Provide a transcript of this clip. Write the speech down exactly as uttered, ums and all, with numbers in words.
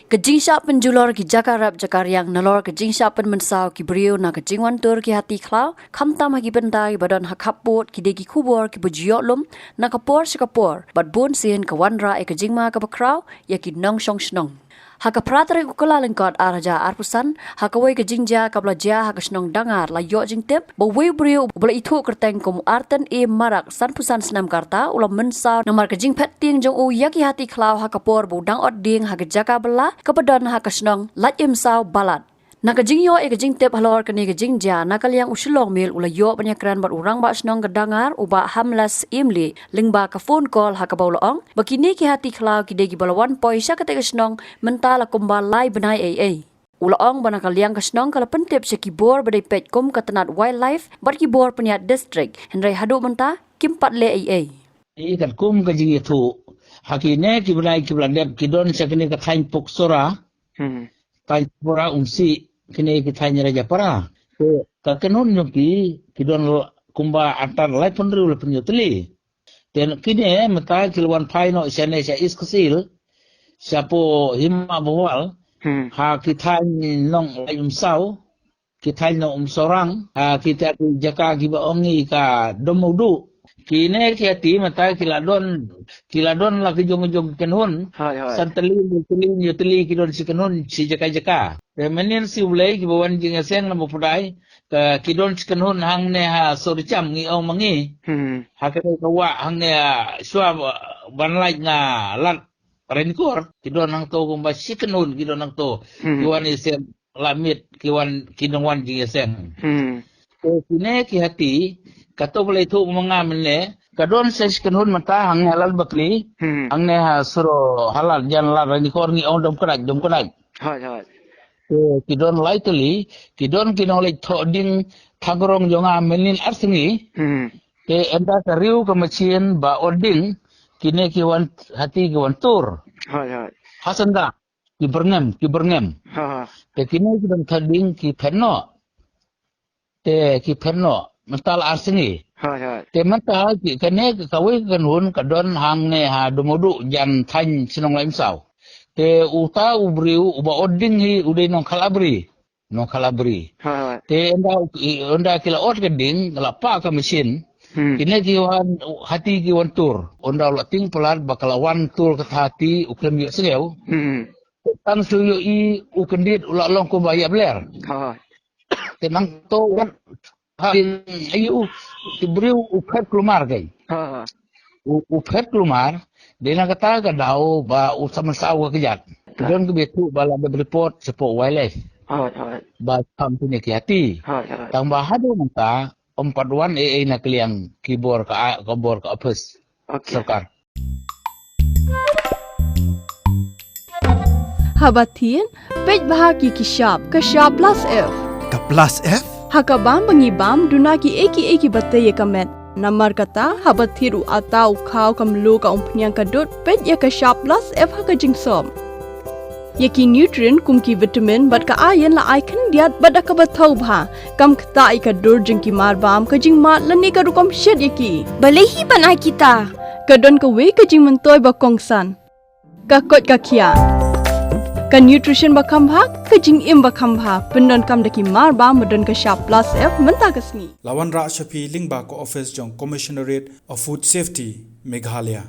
Ka jingshah pynjulor ki jaka rep jaka riang nalor ka jingshah pynmynsaw ki briew na ka jingwan tur ki hati khlaw, khamtam ha ki bynta kiba don ha khappud, ki dei ki khubor kiba ju ïoh lum na ka por sha ka por, bad bun sien ka wanrah ïa ka jingma kaba khraw ïa ki nongshong shnong. Ha ka phra tarik u Kyllalyngkot ar hajar arphew san, ha kawei ka jingjia kaba la jia ha ka shnong Dangar, la ïoh jingtip ba uwei u briew uba la ithuh kyrteng kum u Artan A Marak, sanphew san snem ka rta, u la mynsaw namar ka jingphet tieng jong u ïa ki hati khlaw ha ka por ba u dang ot dieng ha ka jaka bylla kaba don ha ka shnong Laitumsaw Balat. Na ka jingïoh ïa ka jingtip halor kane ka jingjia, na ka liang u Shillong Mail u la ïoh ban ïakren bad u rangbah shnong ka Dangar, u Bah Hamles Imli, lyngba ka phone call, ha kaba u la ong ba kine ki hati khlaw ki dei kiba la wan poi sha katei ka shnong mynta la kumba lai bnai ei ei. U la ong ba na ka liang ka shnong ka la pyntip sha ki bor ba dei peit kum ka tnat Wildlife bad ki bor pynïaid district, hynrei haduh mynta kim pat leh ei ei. Ïa katkum ka jingïathuh, ha kine ki bnai kiba la dep ki don sha kine ka thaiñ Puksora, Hmm. Thaiñ Puksora, Umsih, kine ki thaiñ Rajapara. Te ka kynhun jong ki, ki don kumba artat laiphew hynriew laiphew hynñiew tylli. Te kine mynta ki la wan phai noh shane sha East Khasi Hills, shapoh Hima Bawal, Hmm. ha ki thaiñ Nonglaitumsaw, ki thaiñ Nongumsawrang, ah, kita ki jaka kiba ong i ka Domaudu. Kine ki hati mynta ki la don, ki la don la ki jong jong ki kynhun. Hooid, hooid. San tylli, hynñiew tylli, hynñiew tylli ki don shi kynhun shi jaka jaka. Te mynnin shi U Blei kiba wan jingïaseng na Mawpdai, ka ki don shi kynhun hangne ha Soricham ngi ong ma ngi. Hmm. Ha kane ka wah hangne, ah, shuwa ba, ban lait na Lad Ranikor, ki don hangto kumba shi kynhun ki don hangto. Hmm. Ki wan ïaseng la miet ki wan, ki nongwan jingïaseng. Hmm. Te kine ki hati, kato ba la ithuh ma nga mynne, ka don sa shi kynhun mynta hangne ha Lad Bakri, Hmm. hangne ha Soro ha Lad jan Lad Ranikor ngi ong Domkdait, Domkdait. Hooid, hooid. Te ki don lai tylli, ki don ki nongleit thoh dieng thang rong jong nga mynnin ar sngi. Hmm. Te ynda ka riew ka machine ba ot dieng, kine ki wan hati ki wan tur. Hooid, hooid. Ha sanda, ki byrngem, ki byrngem. Ha, ha. Te kine ki don thoh dieng ki phet noh. Te ki phet noh, mynta la ar sngi. Hooid, hooid. Te mynta ki kane ka kawei ka kynhun ka don hangne ha Domaudu jan thaiñ shnong Laitumsaw. Te uta u briew uba ot dieng hi u dei Nongkhalabri. Nongkhalabri. Hooid, hooid. Te ynda, ynda ki la ot ka dieng, la pah ka machine. Hmm. Kine ki wan, hati ki wan tur. Ynda u la tieng palat ba ka la wan tur kata hati u khlem ïohsngew. Hmm. Tang shu ïohi u kyndit u la long kumba ïap ler. Hooid. Te nangto wat ha ïing aïu, ki briew u phet kulmar keiñ. Ha, ha. U, u phet kulmar, dei na kata ka daw ba u sa mynsaw ka kjat. Ki don kiba ïathuh ba la dep report shapoh Wildlife. Hooid, hooid. Ba kham kine ki hati. Hooid, hooid. Tang ba haduh mynta, ym pat wan ei ei na ka liang ki bor ka, ka bor ka office. Okay. Sorkar. Haba thied, peit bha ïa ki shap, ka shap Plus F. Ka Plus F? Ha ka bam ba ngi bam, duna kiei kiei kiba tei ïa ka met. Namar kata, haba thied u atta u khaw ka mluh ka umphniang ka dud, peit ïa ka shap Plus F ha ka jingsop. Ïa ki nutrient kum ki vitamin bad ka iron la ai khyndiat bad da kaba thew bha. Kam ktah ïa ka dur jong ki mar bam, ka jingmad lane ka rukom shet ïa ki. Balei hi ban ai kita? Ka don kawei ka jingmyntoi ba kongsan. Ka koit ka khiah. Ka nutrition ba kham bha, ka jingim ba kham bha. Pyndonkam da ki mar bam ba don ka shap Plus F mynta ka sngi. La wanrah sha phi lyngba ka office jong Commissionerate of Food Safety, Meghalaya.